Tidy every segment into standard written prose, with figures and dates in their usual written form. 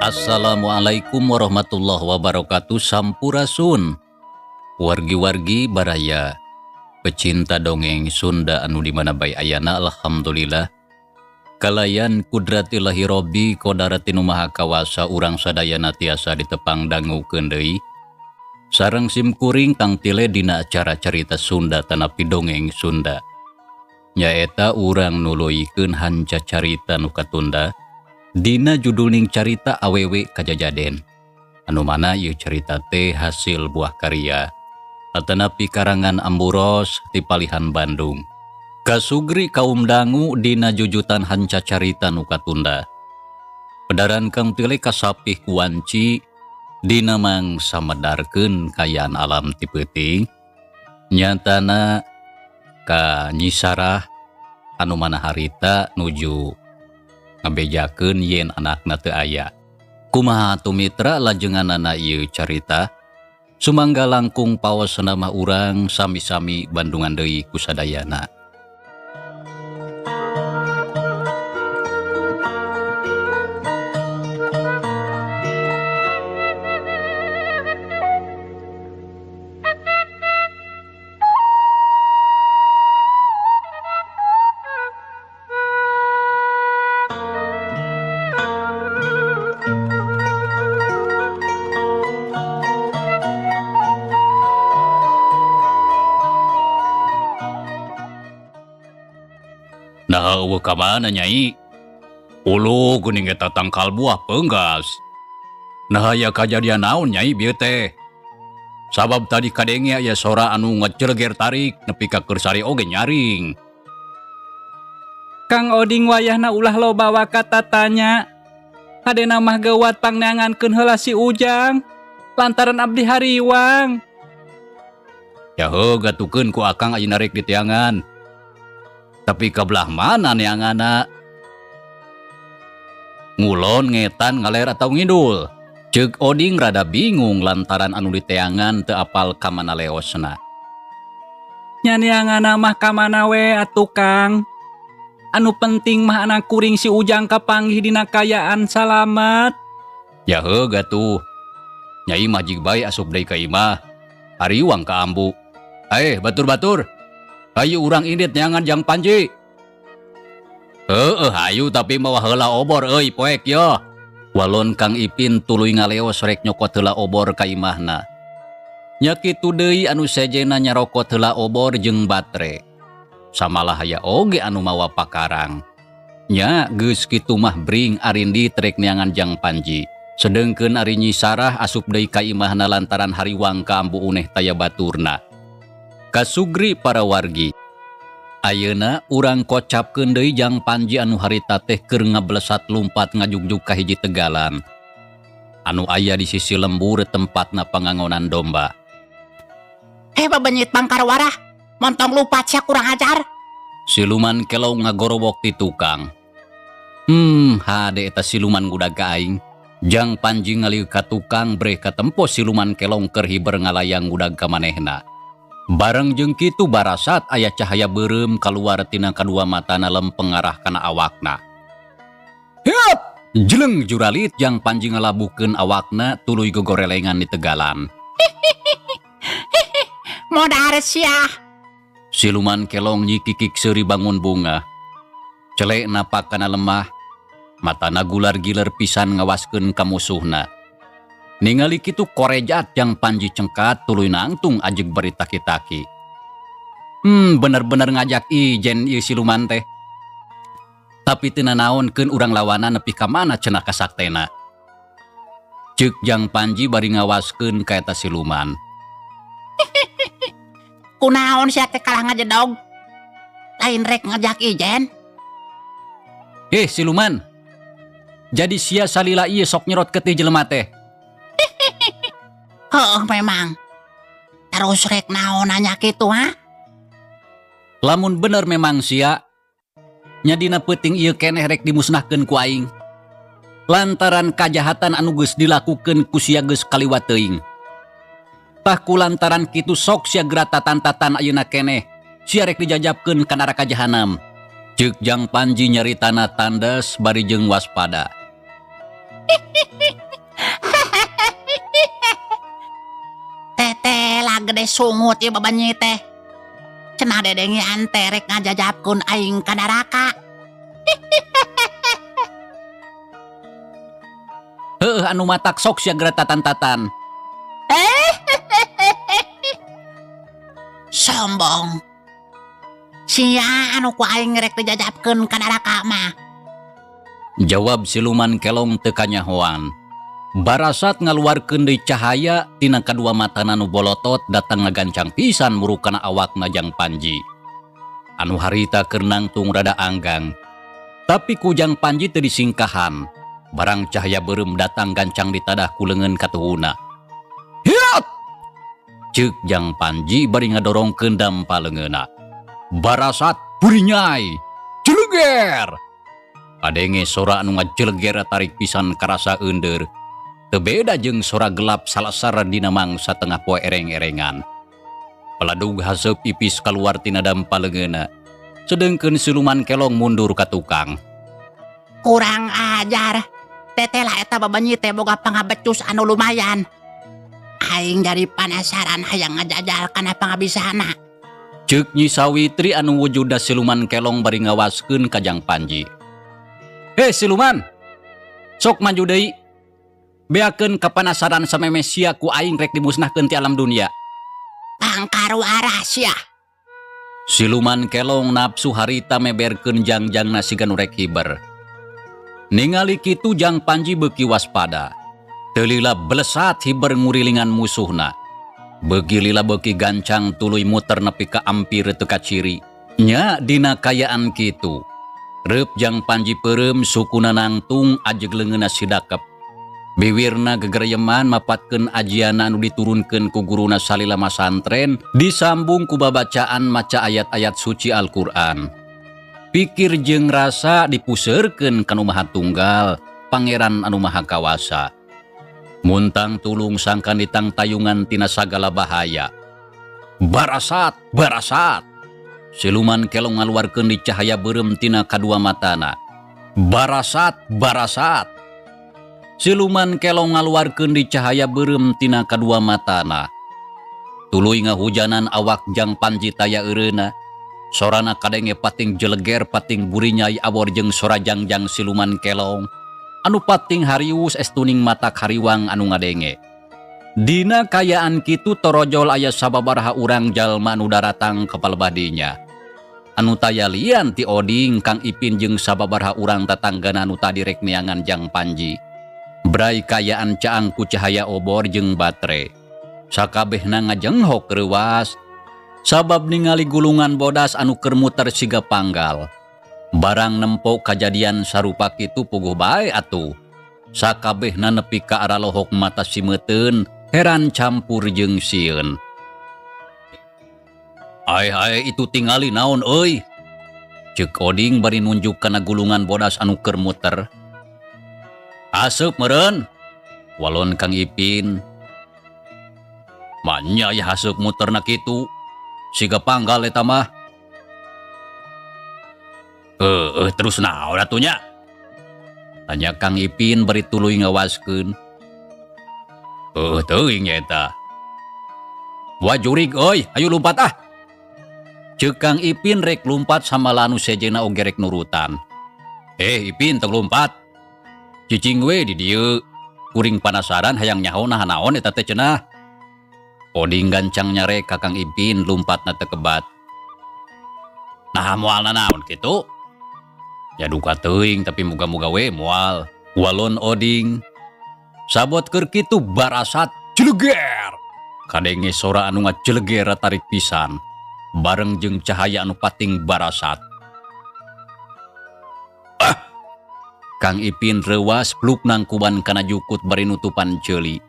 Assalamualaikum warahmatullahi wabarakatuh. Sampurasun wargi-wargi, baraya pecinta dongeng Sunda anu di mana bae ayana. Alhamdulillah, kalayan kudrat Ilahi Robbi kodarat nu Maha Kawasa, urang sadayana tiasa ditepang dangukeun deui sareng simkuring Kang Tile dina acara Carita Sunda tanapi Dongeng Sunda, nyaeta urang nuluykeun hanca carita nu katunda dina judulning Carita Awewe Kajajaden, anu mana ieu carita teh hasil buah karya atanapi karangan Amburos ti palihan Bandung. Kasugri kaum dangu dina jujutan hanca carita nu katunda. Pedaran Kang Tile kasapih ku wanci dina mangsa medarkeun kaayaan alam ti peuting, nyatana ka Nyi Sarah anu mana harita nuju ngabejakeun yen anakna teu aya. Kumaha atuh mitra lajenganana ieu carita? Sumangga langkung paos nama urang sami-sami bandungan deui ku sadayana. Nah, euweuh ka mana, Nyai? Ulu geuning eta tangkal buah peunggas. Nah, aya kajadian naon, Nyai, bieu teh? Sabab tadi kadenge aya sora anu ngeceleger tarik nepi ka keur sare oge nyaring. Kang Oding, wayahna ulah loba waka tatanya. Hadena mah geuwat pangneangankeun heula si Ujang. Lantaran abdi hariwang. Ya heuh gatukeun ku akang ayeuna rek diteangan. Tapi ka belah mana neanganna? Ngulon, ngetan, ngaler atau ngidul? Ceuk Oding rada bingung lantaran anu diteangan teu apal ka mana leosna. Nya neanganna mah ka mana we atuh, Kang. Anu penting mah anak kuring si Ujang kapanggih dina kaayaan salamat. Ya heuh gatuh. Nyai mah jig bae asup deui ka imah. Hariwang ka ambu. Eh, batur-batur. Hayu urang indit neangan Jang Panji. Heeh, hayu, tapi mawa heula obor euy poek yo. Walon Kang Ipin tuluy ngaleos rek nyokot heula obor ka imahna. Nya kitu deui anu sejena nyarokot heula obor jeung batre. Samalah aya oge anu mawa pakarang. Nya geus kitu mah bring arindit rek neangan Jang Panji. Sedengkeun ari Nyi Sarah asup deui ka imahna lantaran hariwang ka ambu uneh taya baturna. Kasugri para wargi. Ayeuna urang kocapkeun deui Jang Panji anu harita teh keur ngablesat lumpat ngajugjug ka hiji tegalan anu aya di sisi lembur tempatna pangangonan domba. Heh, bebenyit bangkar warah, montong lupat sia, kurang ajar. Siluman kelong ngagorowok ti tukang. Hade eta siluman ngudag ka aing. Jang Panji ngalieu ka tukang breh katempo siluman kelong keur hiber ngalayang ngudag ka manehna. Bareng jeung kitu barasat aya cahaya beureum kaluar tina kadua matana lempeng ngarah kana awakna. Hiap! Jeleng juralit Jang Panji ngalabuhkeun awakna tuluy gogorelengan di tegalan. Modar sia. Siluman kelong nyikikik seuri bangun bunga. Celek napak kana lemah, matana gular giler pisan ngawaskeun ka musuhna. Ningali kitu korejat Jang Panji cengkat tuluy nangtung ajeg bari taki-taki. Bener-bener ngajak ijen ieu siluman teh. Tapi teu nanaon, keun urang lawanan nepi ka mana cenah kasaktena. Ceuk Jang Panji bari ngawaskeun ka eta siluman. Kunaon sia teh kalah ngajedog? Lain rek ngajak ijen? Eh, siluman. Jadi sia salila ieu sok nyerot ketih jelema teh. Heuh, memang. Terus rek naon nanya kitu, ha? Lamun bener memang sia, nya dina peuting ieu keneh rek dimusnahkeun ku aing. Lantaran kajahatan anu geus dilakukeun ku sia geus kaliwat teuing. Tah, ku lantaran kitu sok sia geura tatan-tatan ayeuna keneh. Sia rek dijajabkeun ka neraka jahanam. Ceuk Jang Panji nyaritana tandes bari jeung waspada. Gede sungut ieu babanyit teh. Cenah dedengean teh rek ngajajapkeun aing ka neraka. Heuh anu matak sok sia geura tatan-tatan. Sombong. Sia anu ku aing rek dijajapkeun ka neraka mah. Jawab siluman kelong teu kanyahoan. Barasat ngaluarkeun deui cahaya tina kadua matana nu bolotot datang ngagancang pisan murukana awakna Jang Panji. Anu harita keur nangtung rada anggang. Tapi ku Jang Panji teu disingkahan. Barang cahaya beureum datang gancang ditadah ku leungeun katuhuna. Hiat! Ceuk Jang Panji bari ngadorongkeun dampa leungeunna. Barasat burinyai! Jeleger! Kadenge sora anu ngajeleger tarik pisan karasa eundeur. Teu beda jeung sora gelap salasar dina mangsa tengah poe ereng-erengan. Peladug haseup ipis kaluar tina dampa leungeunna. Sedengkeun siluman kelong mundur ka tukang. Kurang ajar. Teteh lah eta babanyi teh boga pangabecus anu lumayan. Aing jadi panasaran hayang ngajajal kana pangabisana. Ceuk Nyi Sawitri anu wujudna siluman kelong bari ngawaskeun ka Jang Panji. Heh siluman, sok maju deui. Beakeun kapanasaran sameme sia ku aing rek dimusnahkeun ti alam dunia. Pangkaruara sia. Siluman kelong nafsu harita meberkeun jangjangna siga nu rek hiber. Ningali kitu Jang Panji beuki waspada. Teu lila belesat hiber ngurilingan musuhna. Beuki lila beuki gancang tuluy muter nepi ka ampir teu kaciri. Nya dina kayaan kitu. Reup Jang Panji peureum sukuna nangtung ajeg leungeunna sidakep. Biwirna gegereyeman mapatkeun ajiana anu diturunkeun ku guruna salila masantren disambung ku babacaan maca ayat-ayat suci Al-Qur'an. Pikir jeung rasa dipuseurkeun ka nu Maha Tunggal, Pangeran anu Maha Kawasa. Muntang tulung sangkan ditangtayungan tina sagala bahaya. Barasat, barasat. Siluman kelong ngaluarkeun di cahaya beureum tina kadua matana. Barasat, barasat. Siluman kelong ngaluarkeun di cahaya beureum tina kadua matana. Tuluy ngahujanan awak Jang Panji taya eureuna. Sorana kadenge pating jeleger pating burinyai awor jeung sora jangjang siluman kelong. Anu pating harius estuning mata kariwang anu ngadenge. Dina kayaan kitu torojol aya sababaraha urang jalma anu daratang ka palebadinya. Anu taya lian ti Oding, Kang Ipin jeung sababaraha urang tatanggana anu tadi rek neangan Jang Panji. Brai kayaan caang ku cahaya obor jeung batre. Sakabehna ngajenghok reuwas sabab ningali gulungan bodas anu keur muter siga panggal. Barang nempo kajadian sarupa kitu puguh bae atuh. Sakabehna nepi ka aralohok mata simeuteun, heran campur jeung sieun. Ae-ae itu tingali naon euy? Ceuk Oding bari nunjuk kana gulungan bodas anu keur muter. Aseup meureun? Walon Kang Ipin. Manya ya haseup muterna kitu. Siga panggal eta mah. Heueuh terus naon atuh nya? Tanya Kang Ipin bari tuluy ngawaskeun. Heueuh teuing nya eta. Wah jurig euy, ayo lumpat ah. Ceuk Kang Ipin rek lumpat sama lanu sejena oge rek nurutan. Ipin tong lumpat. Cicing we di dieu. Kuring panasaran hayang nyaho nah naon eta teh cenah. Oding gancang nyarek ka Kang Ipin lumpatna teu kebat. Nah moal nanaon kitu? Ya duka teuing tapi muga-muga we moal. Walon Oding. Sabot keur kitu barasat jeleger. Kadenge sora anu ngajeleger tarik pisan. Bareng jeung cahaya anu pating barasat. Ah! Kang Ipin reuwas pluk nangkuban kana jukut bari nutupan ceuli.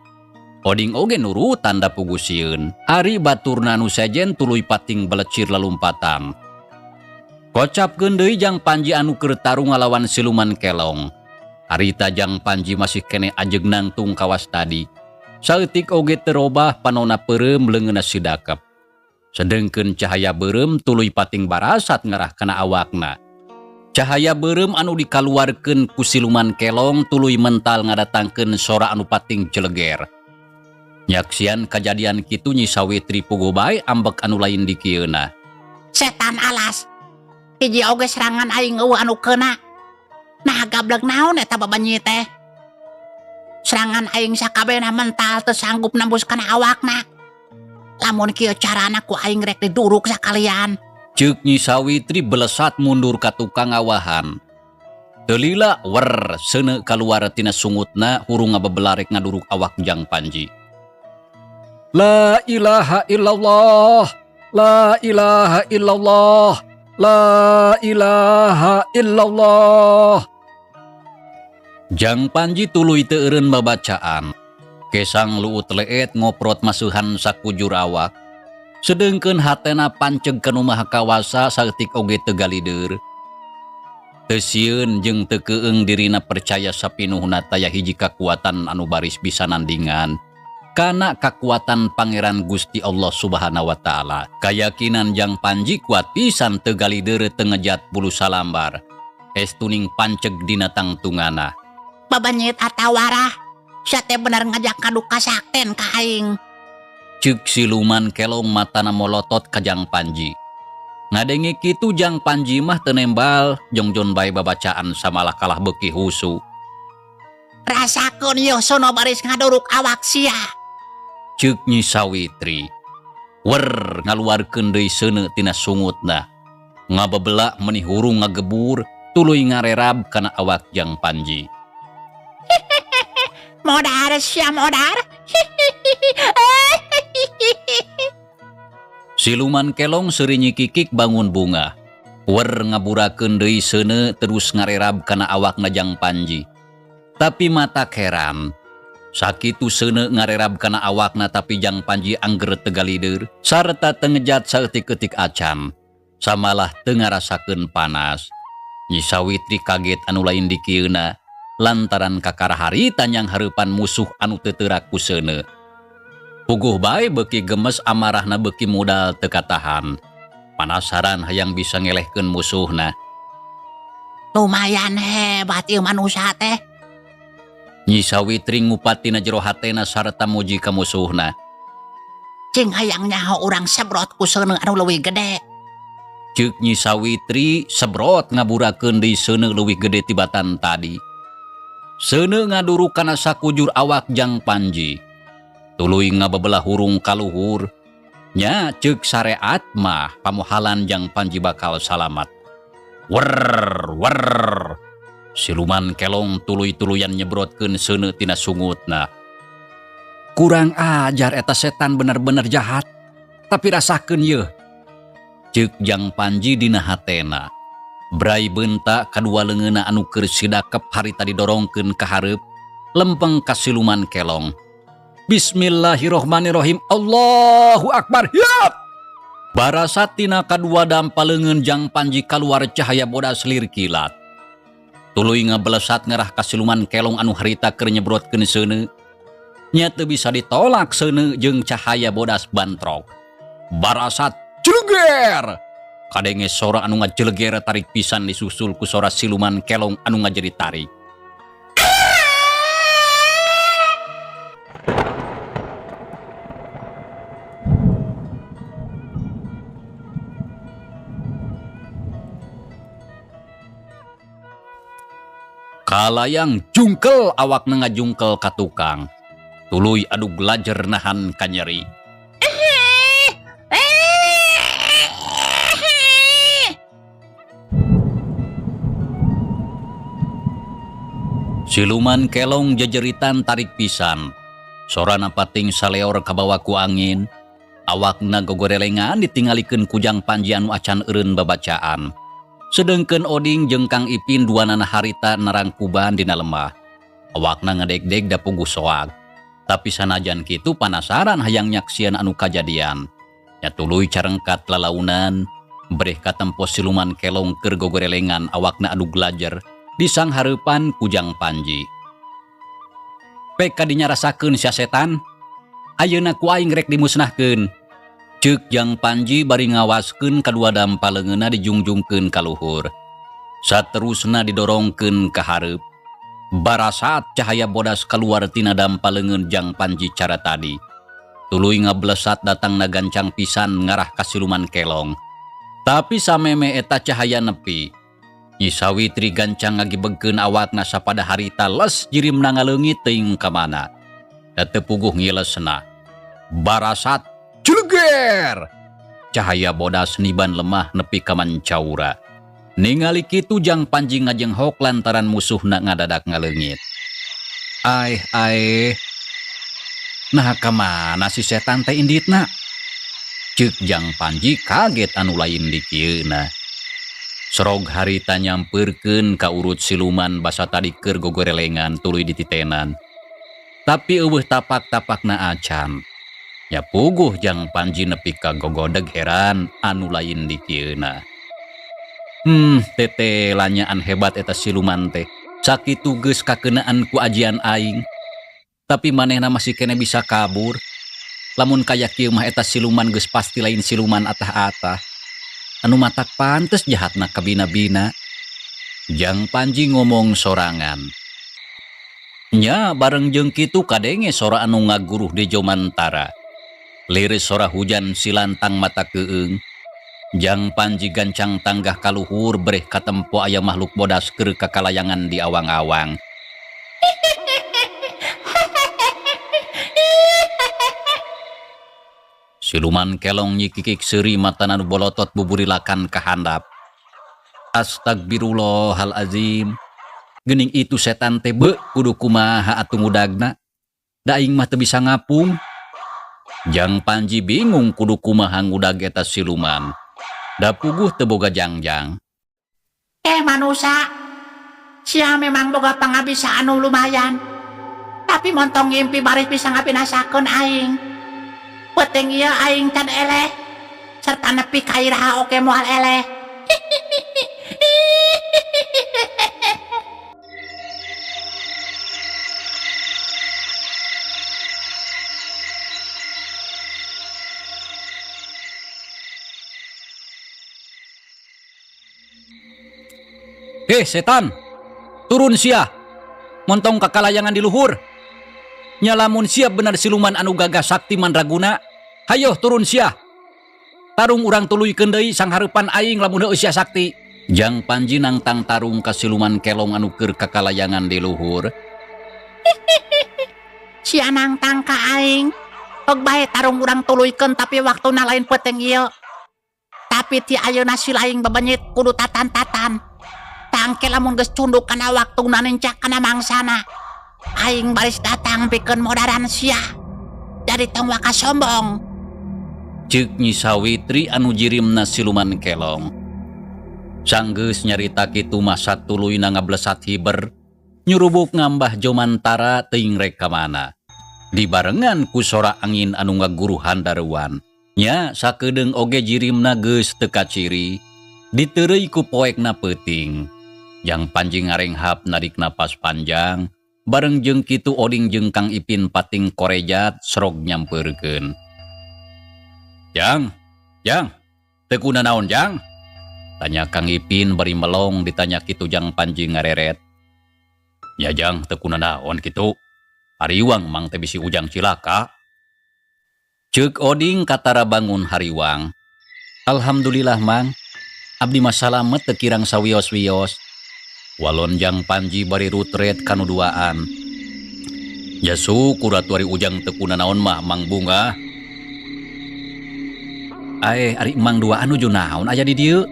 Oding oge nurutan da pugu sieun. Ari baturna nu sejen tuluy pating belecir lalumpatan. Kocapkeun deui Jang Panji anu keur tarung ngalawan siluman kelong. Harita Jang Panji masih keneh ajeg nangtung kawas tadi. Saeutik oge teu robah panona peureum leungeunna sidakep. Sedengkeun cahaya beureum tuluy pating barasat ngarah kana awakna. Cahaya beureum anu dikaluarkeun ku siluman kelong tuluy mental ngadatangkeun sora anu pating jeleger. Nyaksian kajadian kitu Nyi Sawitri puguh bae ambek anu lain dikieuna. Setan alas. Hiji oge serangan aing eueuh anu keuna. Nah gablek naon eta babanyi teh? Serangan aing sakabehna mental teu sanggup nembus kana awakna. Lamun kieu carana ku aing rek diduruk sakalian. Ceuk Nyi Sawitri belesat mundur ka tukang awahan. Teu lila wer seuneu kaluar tina sungutna hurung ngabebelarek ngaduruk awak Jang Panji. La ilaha illallah, la ilaha illallah, la ilaha illallah. Jang Panji tuluy teu eureun babacaan. Kesang luut leet ngoprot masuhan sakujur awak. Sedengkeun hatena panceg ka Nu Maha Kawasa saeutik oge teu galider. Teu sieun jeung teu keung dirina percaya sapinuhna taya hiji kakuatan anu baris bisa nandingan kana kakuatan Pangeran Gusti Allah Subhanahu wa taala. Kayakinan Jang Panji kuat pisan teu galider teu ngejat bulu salambar. Estuning panceg dina tangtungana. Babanyit atawarah, sia teh bener ngajak ngadu kasakten ka aing. Ceuk siluman kelong matana molotot ka Jang Panji. Ngadenge kitu Jang Panji mah teu nembal, jongjon bae babacaan samalah kalah beuki husu. Rasakeun yeuh sono baris ngaduruk awak sia. Ceuk Nyi Sawitri. Wer ngaluarkeun deui seuneu tina sungutna. Ngabebelak meni hurung ngagebur, tuluy ngarerab kana awak Jang Panji. Modar sia modar. Siluman kelong seuri nyikikik bangun bunga. Wer ngaburakeun deui seuneu terus ngarerab kana awakna Jang Panji. Tapi mata heran. Sakitu seuneu ngarerab kana awakna tapi Jang Panji angger teu galider sarta teu ngejat saeutik-eutik acan. Samalah teu ngarasakeun panas. Nyi Sawitri kaget anu lain dikieuna lantaran kakara harita nyang hareupan musuh anu teu teurak ku seuneu. Puguh bae beuki gemes amarahna beuki modal teu katahan. Panasaran hayang bisa ngelehkeun musuhna. Lumayan hebat ieu manusia teh. Nyi Sawitri ngupat tina jero hatena sarta muji ka musuhna. Cing hayang nyaho urang sebrot ku seuneu anu leuwih gede. Ceuk Nyi Sawitri sebrot ngaburakeun deui seuneu leuwih gede tibatan tadi. Seuneu ngaduruk kana sakujur awak Jang Panji. Tuluy ngabebelah hurung kaluhur. Nya ceuk sareat mah pamohalan Jang Panji bakal salamat. Wer wer. Siluman kelong tuluy-tuluyan nyebrotkeun seuneu tina sungutna. Kurang ajar eta setan bener-bener jahat. Tapi rasakeun yeuh. Ceuk Jang Panji dina hatena. Brai beunta kadua leungeunna anu keur sidakep harita didorongkeun ka hareup, lempeng ka siluman kelong. Bismillahirrohmanirrohim. Allahu Akbar. Hiap! Barasat tina kadua dampa leungeun Jang Panji kaluar cahaya bodas lir kilat. Tuluy ngabelesat ngarah ka siluman kelong anu harita keur nyebrotkeun seuneu. Nya teu bisa ditolak seuneu jeung cahaya bodas bantrok. Barasat jeleger! Kadenge sora anu ngajeleger tarik pisan disusul ku sora siluman kelong anu ngajeri tarik. Kalayang jungkel awakna ngajungkel ka tukang. Tuluy adug lajer nahan kanyeri. Siluman kelong jejeritan tarik pisan. Sorana pating saleor kabawa ku angin. Awakna gogorelengan ditinggalikeun ku Jang Panji anu acan eureun babacaan. Sedengkeun Oding jeung Kang Ipin duanana harita narangkuban dina lemah. Awakna ngedegdeg da puguh soag. Tapi sanajan kitu panasaran hayang nyaksian anu kajadian. Nya tuluy carengkat lalaunan, breh katempo siluman kelong keur gogorelengan awakna anu glajer disang hareupan ku Jang Panji. Pek kadinya rasakeun sia setan, ayeuna ku aing rek dimusnahkeun. Ceuk Jang Panji bari ngawaskeun kadua dampa leungeunna dijungjungkeun ka luhur. Saterusna didorongkeun ka hareup. Barasat cahaya bodas kaluar tina dampa leungeun Jang Panji cara tadi. Tuluy ngablesat datangna gancang pisan ngarah ka siluman kelong. Tapi sameme eta cahaya nepi, Nyi Sawitri gancang ngagibegkeun awakna sapada harita les jirimna ngaleungit teuing ka mana. Da teu puguh ngilesna. Barasat jeleger! Cahaya bodas niban lemah nepi ka mancaura. Ningali kitu Jang Panji ngajenghok lantaran musuhna ngadadak ngaleungit. Aeh aeh. Naha ka mana si setan teh inditna? Ceuk Jang Panji kaget anu lain dikieuna. Sorog harita nyampeurkeun ka urut siluman basa tadi keur gogorelengan tuluy dititenan. Tapi eueuh tapak-tapakna acan. Nya puguh Jang Panji nepi ka gogodeg heran anu lain dikieuna. Tetelanyaan hebat eta siluman teh. Sakitu geus kakeunaan ku ajian aing. Tapi manehna masih kene bisa kabur. Lamun kaya kieu mah eta siluman geus pasti lain siluman atah-atah. Anu matak pantes jahatna kabina-bina. Jang Panji ngomong sorangan. Nya bareng jeung kitu kadenge sora anu ngaguruh di Jomantara. Liris sora hujan silantang mata keung. Jang Panji gancang tanggah kaluhur bereh katempo aya makhluk bodas keur kakalayangan di awang-awang. Siluman kelong nyikikik seuri matana nu bolotot buburilakan ka handap. Astagfirullahalazim. Geuning itu setan teh beuh kudu kumaha atuh ngudagna. Da aing mah teu bisa ngapung. Jang Panji bingung kudu kumaha ngudag eta siluman. Da puguh teu boga jangjang. Manusa, sia memang boga pangabisa anu lumayan. Tapi montong ngimpi baris bisa ngabinasakeun aing. Penting ieu aing can eleh serta nepi ka iraha oge moal eleh. Setan, turun sia, montong kakalayangan di luhur. Nya lamun sia bener siluman anu gagah sakti mandraguna, hayoh turun sia. Tarung urang tuluykeun deui sanghareupan aing lamun heueuh sia sakti. Jang Panji nangtang tarung ka siluman kelong anu keur kakalayangan di luhur. Sia nangtang ka aing. Hog bae tarung urang tuluykeun tapi waktuna lain peuting ieu. Tapi ti ayeuna si laing bebenyit kudu tatan-tatan. Tangke lamun geus cunduk kana waktuna nincak kana mangsana. Aing baris datang pikeun modaran sia. Jadi tong waka sombong. Ceuk Nyi Sawitri anu jirimna siluman kelong. Sanggeus nyarita kitu mah satuluyna ngablesat hiber, nyurubuk ngambah Jomantara teuing rek ka mana. Dibarengan ku sora angin anu ngaguruhan daruan. Nya sakedeung oge jirimna geus teu kaciri, diteureuy ku poekna peuting. Jang Panji ngarenghap narik napas panjang, bareng jeung kitu Oding jeung Kang Ipin pating korejat serog nyampeurkeun. Jang, Jang, teu kuna naon Jang? Tanya Kang Ipin bari melong ditanya kitu Jang Panji ngareret. Ya Jang, teu kuna naon kitu. Hariwang mang teh bisi Ujang cilaka. Ceuk Oding katara bangun hariwang. Alhamdulillah mang, abdi mah salamet teu kirang sawios-wios. Walon Jang Panji bari rutret kanu duaan. Ya syukur atuh ari Ujang teu kuna naon mah mang bunga. Aeh, ari mang duaan nuju naon aya di dieu?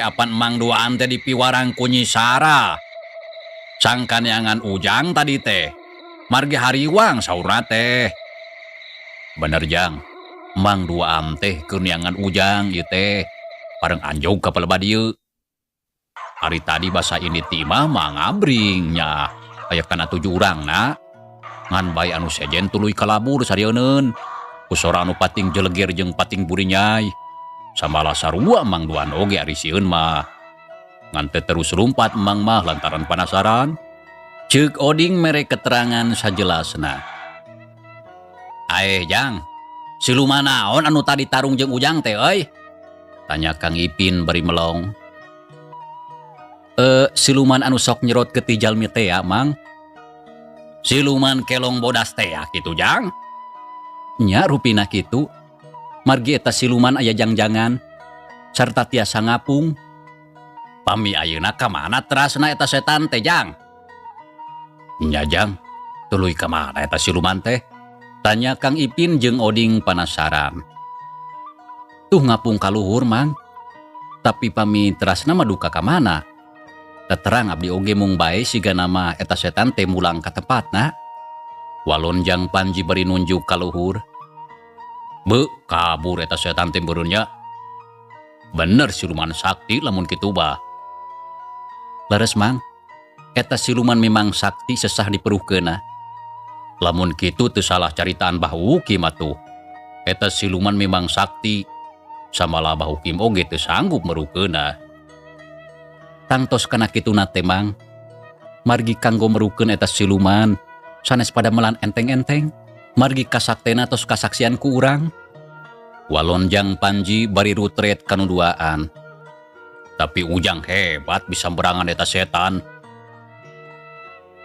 Apan mang duaan teh dipiwarang ku Nyi Sarah. Sangkaneangan Ujang tadi teh. Margi hariwang saurna teh. Bener Jang, mang duaan teh keur neangan Ujang ieu teh. Bareng anjog ka palebah dieu. Ari tadi basa ini ti imah mah ngabring nya. Aya kana 7 urangna. Ngan bae anu sejen tuluy kalabur sarieun. Ku sora anu pating jeleger jeung pating burinyai. Samalah sarua mang duaan oge ari sieun mah. Ngan teu terus lumpat mang mah lantaran panasaran. Ceuk Oding mere keterangan sajelasna. Aeh Jang, siluman naon anu tadi tarung jeung Ujang teh euy? Tanya Kang Ipin bari melong. Siluman anu sok nyerot ke ti jalmi teh ya, Mang. Siluman kelong bodas teh ya kitu Jang. Nya rupina kitu. Margi eta siluman aya jangjangan sarta tiasa ngapung. Pami ayeuna ka mana terasna eta setan teh, Jang? Nya Jang, tuluy ka mana eta siluman teh? Tanya Kang Ipin jeung Oding panasaran. Tuh ngapung ka luhur, Mang. Tapi pami terasna mah duka ka mana? Teu terang abdi oge mung bae sigana mah eta setan teh mulang ka tempatna. Walon Jang Panji bari nunjuk ka luhur. Beuh, kabur eta setan teh meureun nya. Bener siluman sakti lamun kitu bah. Leres Mang, eta siluman memang sakti sesah diperuhkeunna. Lamun kitu teu salah caritaan Bah Ukim atuh. Eta siluman memang sakti, samalah Bah Ukim oge teu sanggup meruhkeunna. Tangtos kana kituna teh Mang, margi kanggo meruhkeun eta siluman sanes padamelan enteng-enteng, margi kasaktena tos kasaksian ku urang. Walon Jang Panji bari rutret kanu duaan. Tapi Ujang hebat bisa berangan eta setan.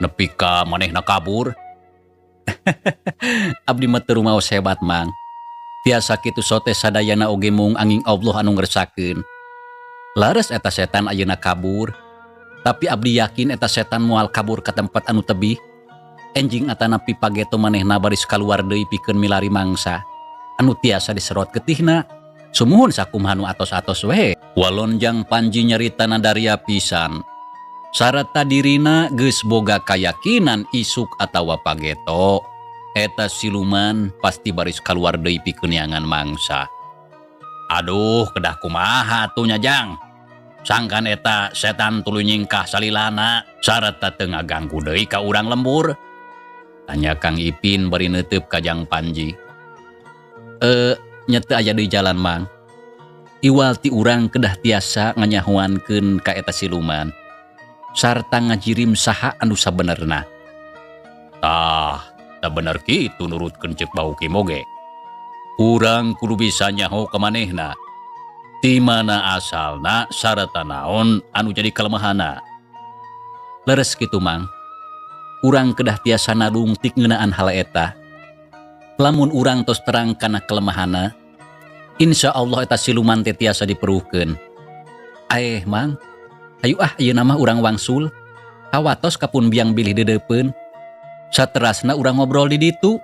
Nepi ka manehna kabur. Abdi mah teu rumaos hebat Mang. Tiasa kitu sote sadayana oge mung angin Allah anu ngersakeun. Lares eta setan ayeuna kabur. Tapi abdi yakin eta setan moal kabur ka tempat anu tebih. Enjing atanapi pageto manehna baris kaluar deui pikeun milari mangsa. Anu tiasa diserot getihna. Sumuhun sakumaha nu atos-atos we. Walon Jang Panji nyarita nadaria pisan. Sarata dirina geus boga kayakinan isuk atawa pageto. Eta siluman pasti baris kaluar deui pikeun neangan mangsa. Aduh, kedah kumaha atuh nya Jang. Sangkan eta setan tuluy nyingkah salilana sarata teu ngaganggu deui ka urang lembur. Tanya Kang Ipin bari neuteub ka Jang Panji. Nya teu aya deui jalan Mang. Iwal ti urang kedah tiasa nganyahoankeun ka eta siluman. Sarta ngajirim saha anu sabenerna. Tah, tah bener kitu nurutkeun ceuk Bah Ukim oge. Urang kudu bisa nyaho ka manehna. Ti mana asalna sarta naon anu jadi kelemahanna. Leres kitu Mang. Urang kedah tiasa nalungtik ngeunaan hal eta. Lamun urang tos terang kana kelemahanna, insya Allah eta siluman teh tiasa diperuhkeun. Aeh Mang, hayu ah ayeuna mah urang wangsul. Hawatos kapun biang bilih deudeupeun. Saterasna urang ngobrol di ditu.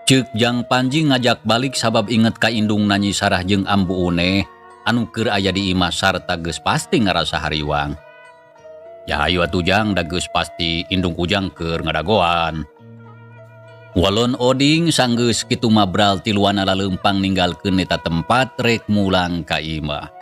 Ceuk Jang Panji ngajak balik sabab inget ka indungna Nyi Sarah jeung Ambu Uneh anu keur aya di imah sarta geus pasti ngarasa hariwang. Ya hayu atuh Jang, da geus pasti indung Ujang keur ngadagoan. Walon Oding sanggeus kitu mabral tiluana laleumpang ninggalkeun eta tempat rek mulang ka imah.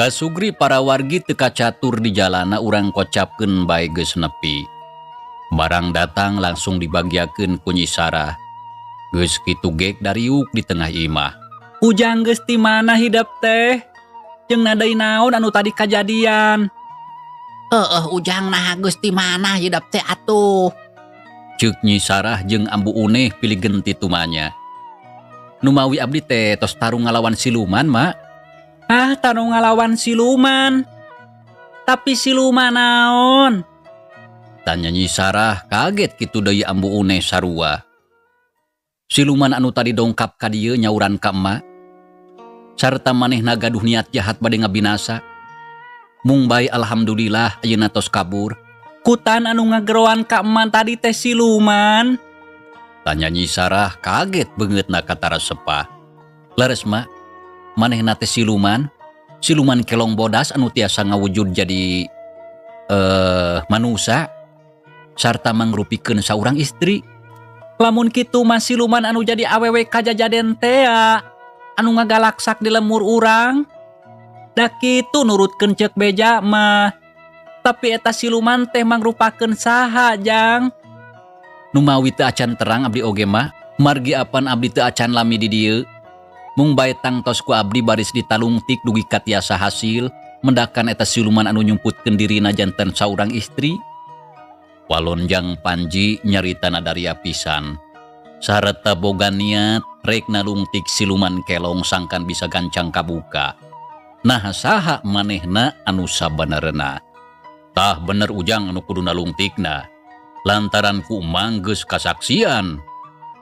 Kasugri para wargi teu kacatur di jalana urang kocapkeun bae geus nepi. Barang datang langsung dibagiakeun ku Nyi Sarah. Geus kitu gek dariuk di tengah imah. Ujang geus ti mana hidep teh? Jeung nadai naon anu tadi kajadian? Heueuh Ujang nah geus ti mana hidep teh atuh? Ceuk Nyi Sarah jeung Ambu Uneh pilih genti tumanya. Numawi abdi teh tos tarung ngalawan siluman, Mak. Ah, tarung ngalawan siluman. Tapi siluman naon? Tanya Nyi Sarah kaget kitu deui Ambu Uneh sarua. Siluman anu tadi dongkap ka dieu nyauran ka emak. Sarta manehna gaduh niat jahat bade ngabinasa. Mung bae alhamdulillah ayeuna tos kabur. Kutan anu ngageroan ka emak tadi teh siluman. Tanya Nyi Sarah kaget beungeutna katara sepah. Leres mak, manehna teh siluman, siluman kelong bodas anu tiasa ngawujud jadi manusa. Sarta mangrupikeun saurang istri. Lamun kitu mah siluman anu jadi awewe kajajaden tea anu ngagalaksak di lemur urang. Da kitu nurutkeun ceuk beja mah. Tapi eta siluman teh mangrupakeun saha, Jang? Numawi teu acan terang abdi oge mah, margi apan abdi teu acan lami di dieu. Mung bae tangtos ku abdi baris ditalungtik dugi ka tiasa hasil mendakan eta siluman anu nyumputkeun dirina janten saurang istri. Walon Jang Panji nyarita nadaria pisan. Sareta boga niat rek nalungtik siluman kelong sangkan bisa gancang kabuka. Nah saha manehna anu sabenerna. Tah bener Ujang anu kudu nalungtikna. Lantaran ku Mang geus kasaksian.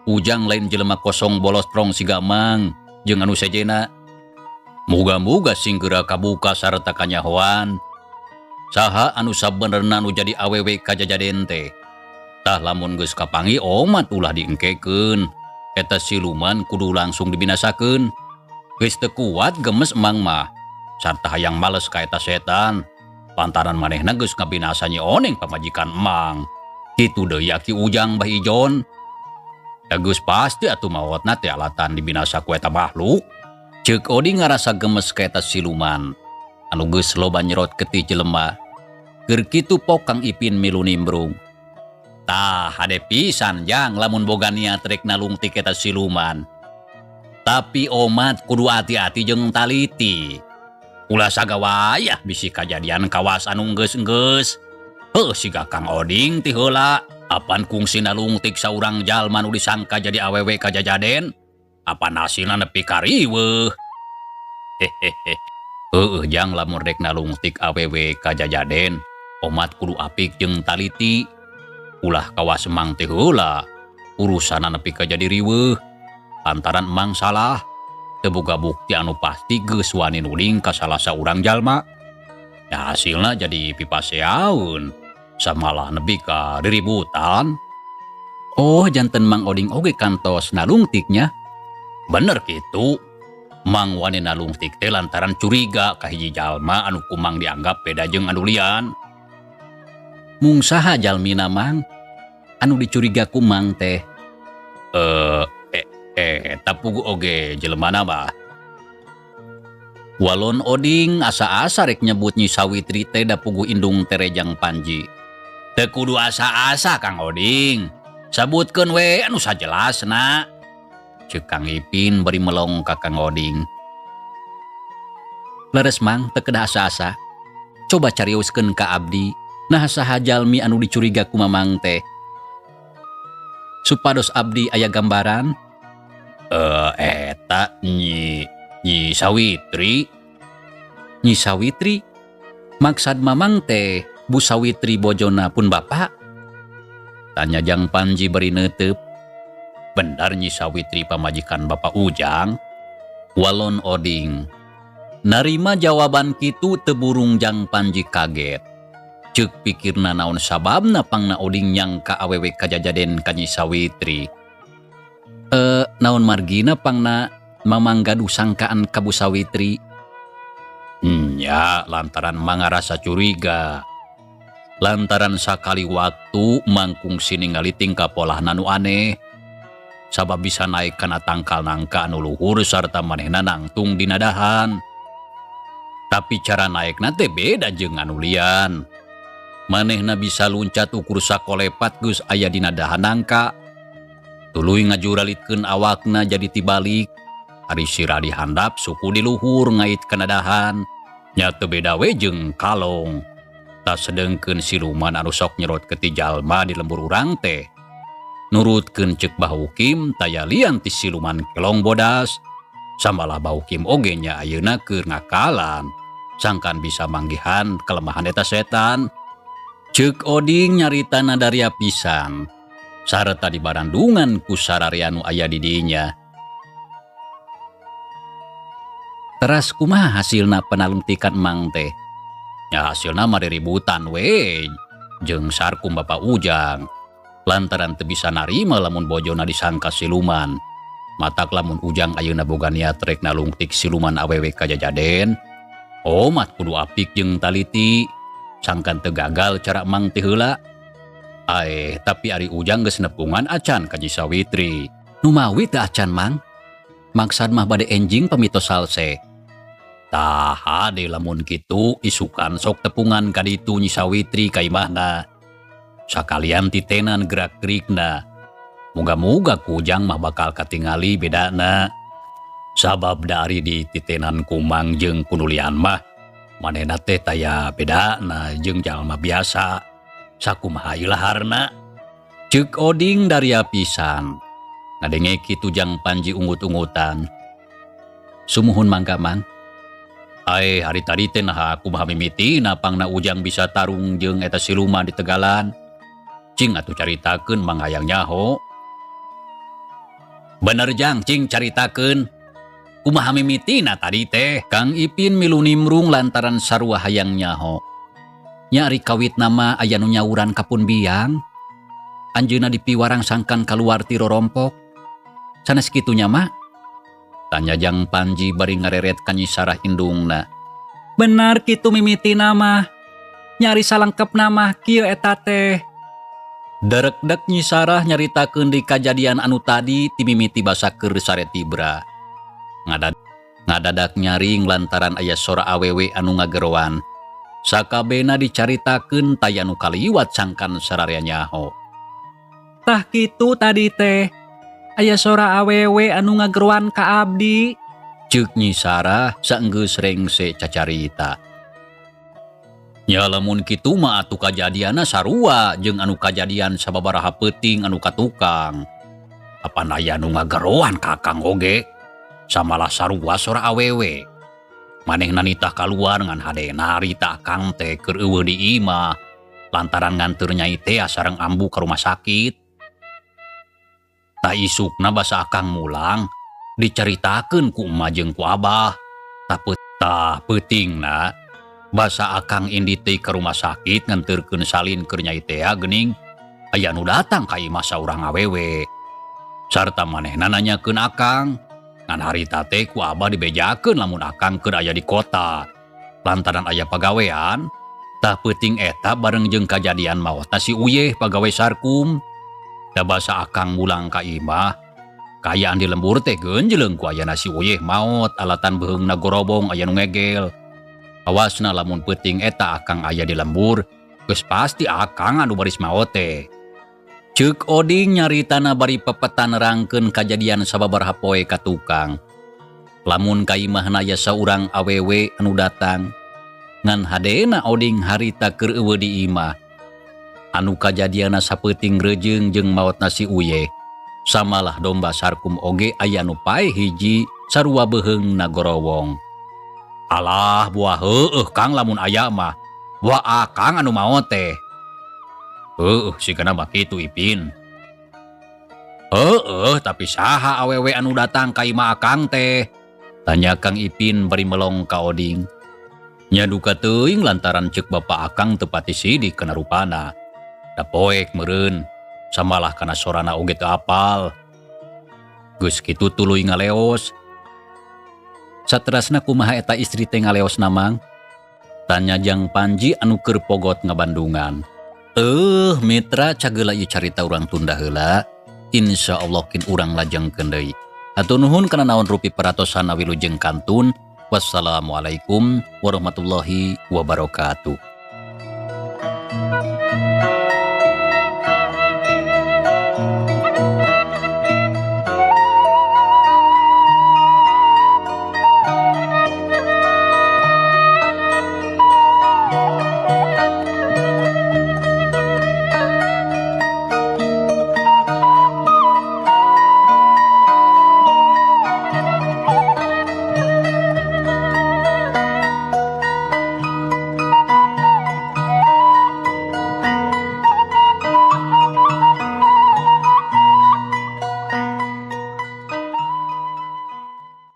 Ujang lain jelema kosong bolos trong siga Mang jeung anu sejena. Muga-muga sing geura kabuka sarta kanyahoan. Saha anu sabenerna nu jadi awewe kajajaden teh. Tah lamun geus kapanggih omat ulah diengkekeun. Eta siluman kudu langsung dibinasakeun. Geus teu kuat gemes Mang mah. Sarta hayang males ka eta setan. Lantaran manehna geus ngabinasa Nyi Oneng pamajikan Mang. Kitu deui Aki Ujang Bah Ijon. Da geus pasti atuh maotna teh alatan dibinasa ku eta makhluk. Ceuk Oding ngarasa gemes ka eta siluman. Anu geus loba nyerot getih jelema. Keur kitu pok Kang Ipin milu nimbrung. Tah hade pisan Jang lamun boga niat rek nalungtik eta siluman. Tapi omat kudu hati-hati jeung taliti. Ulah sagawayah bisi kajadian kawas anu enggeus-enggeus. Heuh siga Kang Oding ti heula. Apan kungsi nalungtik saurang jalma nu disangka jadi awewe kajajaden. Apan hasilna nepi ka riweuh. Hehehe. Heueuh Jang lamun rek nalungtik awewe kajajaden, omat kudu apik jeung taliti. Ulah kawas Mang teh heula. Urusanna nepi ka jadi riweuh. Lantaran Mang salah. Teu boga bukti anu pasti geus wani nuding ka salah saurang jalma. Ya hasilna jadi pipaseaun. Samalah nepi ka diributan. Oh janten Mang Oding oge kantos nalungtiknya. Bener kitu. Mang wani nalungtik teh lantaran curiga ka hiji jalma anu ku Mang dianggap beda jeung anu lian. Mung saha jalmina Mang? Anu dicuriga ku Mang teh? Eta pugu oge jelemana mah. Walon Oding asa-asa rek nyebut Nyi Sawitri teh da pugu indung terejang Panji. Teu kudu asa-asa Kang Oding. Sabutkeun we anu sajelasna. Ceuk Kang Ipin bari melong ka Kang Oding. Leres Mang teu kedah asa-asa. Coba carioskeun ka abdi. Nah saha jalmi anu dicuriga ku Mamang teh. Supados abdi aya gambaran. Eta Nyi Sawitri. Nyi Sawitri? Maksad Mamang teh Bu Sawitri bojona pun bapak? Tanya Jang Panji bari neuteup. Benar Nyi Sawitri pamajikan Bapak Ujang? Walon Oding. Narima jawaban kitu teu burung Jang Panji kaget. Ceuk pikirna naon sababna pangna Oding nyangka awewe kajajaden ka Nyi Sawitri. Naon margina pangna Mamang gaduh sangkaan ka Bu Sawitri? Nya, lantaran mangarasa curiga. Lantaran sakali waktu mangkung siningali tingkah polahna nu aneh. Sabab bisa naik kana tangkal nangka anu luhur sarta manehna nangtung dina dahan. Tapi cara naekna teh beda jeung anu lian. Manehna bisa luncat ukur sakolepat geus aya dina dahan nangka. Tuluy ngajuralitkeun awakna jadi tibalik. Ari sirah di handap suku di luhur ngait kana dahan. Nya teu beda we jeung kalong. Ta sedengkeun siluman anu sok nyerot ke ti jalma di lembur urang teh. Nurutkeun ceuk Bah Ukim taya lian ti siluman kelong bodas. Samalah Bah Ukim oge nya ayeuna keur ngakalan. Sangkan bisa manggihan kelemahan eta setan. Ceuk Oding nyarita nadaria pisan. Sarta dibarandungan ku sararea nu aya di dinya. Teras kumaha hasilna penalungtikan Mang teh? Ya hasilna mah diributan we jeung sarkum Bapak Ujang. Lantaran teu bisa narima lamun bojona disangka siluman. Matak lamun Ujang ayeuna boga niat rek nalungtik siluman awewe kajajaden. Omat kudu apik jeung taliti. Sangkan teu gagal cara Mang teh heula. Aeh, tapi ari Ujang geus nepungan acan ka Nyi Sawitri? Numawi teu acan, Mang. Maksad mah bade enjing pamitos salse. Tah hade lamun kitu isukan sok tepungan ka ditu Nyi Sawitri ka imahna. Sakalian titenan gerak-gerikna. Muga-muga ku Ujang mah bakal katingali bedana. Sabab da ari dititenan ku Mang jeung ku nu lian mah manehna teh taya bedana jeung jalma biasa. Sakumaha ilaharna? Ceuk Oding daria pisan. Ngadenge kitu Jang Panji unggut-unggutan. Sumuhun mangga, Mang. Aeh, ari tadi teh naha kumaha mimitina pangna Ujang bisa tarung jeung eta siluman di tegalan? Cing atuh caritakeun, Mang hayang nyaho. Bener Jang, cing caritakeun. Kumaha mimitina tadi teh? Kang Ipin milu nimrung lantaran sarua hayang nyaho. Nya ari kawitna mah aya nu nyauran ka pun biang. Anjeunna dipiwarang sangkan kaluar ti rorompok. Sanes kitu nya, Mak? Tanya Jang Panji bari ngareret ka Nyi Sarah indungna. Bener kitu mimitina mah. Nya ari salengkepna mah kieu eta teh. Darekdek Nyi Sarah nyaritakeun di kajadian anu tadi ti mimiti basa keur sare tibra. Ngadadak nyaring lantaran aya sora awewe anu ngageroan. Sakabehna dicaritakeun taya nu kaliwat sangkan sararea nyaho. Tah kitu tadi teh. Aya sora awewe anu ngageroan ka abdi. Ceuk Nyi Sarah saenggeus rengse cacarita. Nya lamun kitu mah atuh kajadianna sarua jeung anu kajadian sababaraha peuting anu ka tukang. Apan aya nu ngageroan ka Akang oge? Samalah sarua sora awewe. Manehna nitah kaluar ngan hadena harita Akang teh keur euweuh di imah lantaran nganteur nyai teh sareng ambu ka rumah sakit. Tah isukna basa Akang mulang dicaritakeun ku emak jeung ku abah. Tah peutingna basa Akang indit deui ka rumah sakit nganteurkeun salin keur nyai teh geuning aya nu datang ka imah saurang awewe. Sarta manehna nanyakeun Akang. Ngan harita teh ku abah dibejakeun lamun Akang keur aya di kota. Lantaran aya pagawean, tah peuting eta bareng jeung kajadian maotna si Uyeh pagawe Sarkum. Da basa Akang mulang ka imah, kaayaan di lembur teh geunjleung ku ayana si Uyeh maot alatan beuheungna gorobong aya nu ngegel. Awasna lamun peuting eta Akang aya di lembur, geus pasti Akang anu baris maot teh. Ceuk Oding nyaritana bari pepetan nerangkeun kajadian sababaraha poe ka tukang. Lamun ka imahna aya saurang awewe anu datang, ngan hadena Oding harita keur euweuh di imah. Anu kajadianna sapeuting rejeung jeung maotna si Uyeh. Samalah domba Sarkum oge aya nu paeh hiji sarua beuheungna gorowong. Alah buah heueuh Kang lamun aya mah. Buah Akang anu maot teh. Heueuh sigana mah kitu Ipin. Heueuh tapi saha awewe anu datang ka imah Akang teh? Tanya Kang Ipin bari melong ka Oding. Nya duka teuing lantaran ceuk bapa Akang teu pati sidik kana rupana. Da poek meureun, samalah kana sorana oge teu apal. Geus kitu tuluy ngaleos. Saterasna kumaha eta istri teh ngaleosna, Mang? Tanya Jang Panji anu keur pogot ngabandungan. Mitra cageula ieu carita urang tunda heula. Insyaallah kin urang lajengkeun deui. Hatur nuhun kana naon rupi peratosanna wilujeng kantun. Wassalamualaikum warahmatullahi wabarakatuh.